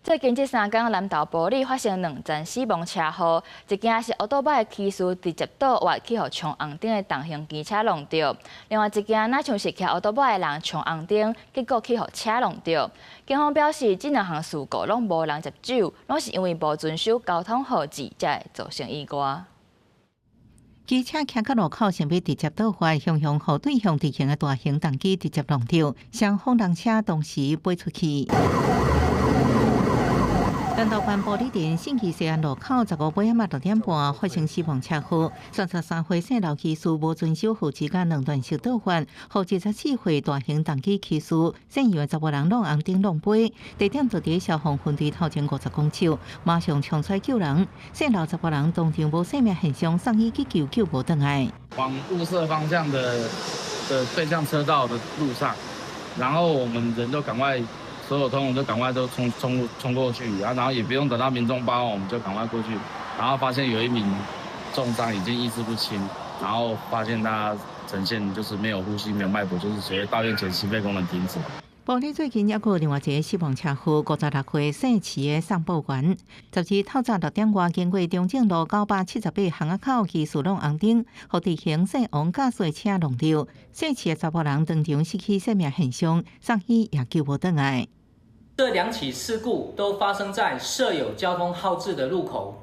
最近這三工南投埔里發生兩宗死亡車禍，一件是歐多擺的騎士直接倒彎去予衝紅燈的重型機車挵著，另外一件若像是騎歐多擺的人衝紅燈，結果去予車挵著。警方表示，這兩項事故攏無人入酒，攏是因為無遵守交通號誌，才會造成意外。機車騎到路口，想欲直接倒彎，雄雄予對向直行的大型重機直接挵著，雙方人車同時飛出去。南投縣埔里鎮信義西安路口15尾仔6點半發生死亡車禍，33歲姓劉騎士無遵守號誌佮兩段式倒彎，予74歲大型重機騎士姓楊的查某人挵紅燈挵飛，地點就佇消防分隊頭前50公尺，馬上衝出來救人，姓劉查某人當場無生命現象，送醫急救救無轉來。往霧社方向的對向車道的路上，然後我們人都趕快。所有同仁都趕快都衝衝衝過去，然後也不用等到民眾報案，我們就趕快過去，然後發現有一名重傷，已經意識不清，然後發現他呈現就是沒有呼吸、沒有脈搏，就是所謂到院前心肺功能停止。埔里最近猶閣有另外一個死亡車禍，56歲姓徐的送報員，10日透早6點外，經過中正路978巷仔口，騎士挵紅燈，予直行姓王駕駛車挵著，姓徐的查某人當場失去生命現象，送醫也救無轉來。這兩起事故都發生在設有交通號誌的路口。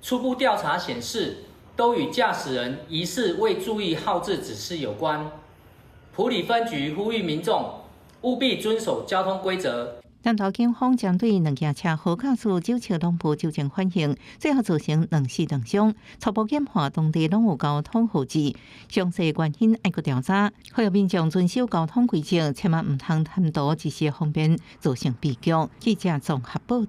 初步調查顯示，都與駕駛人疑似未注意號誌指示有關。埔里分局呼籲民眾務必遵守交通規則。南投警方針對兩件車禍駕駛酒測攏無酒精反應，最後造成兩死兩傷。初步檢判當地攏有交通號誌，詳細原因愛閣調查。呼籲民眾遵守交通規則，千萬毋通貪圖一時方便造成悲劇。記者綜合報道。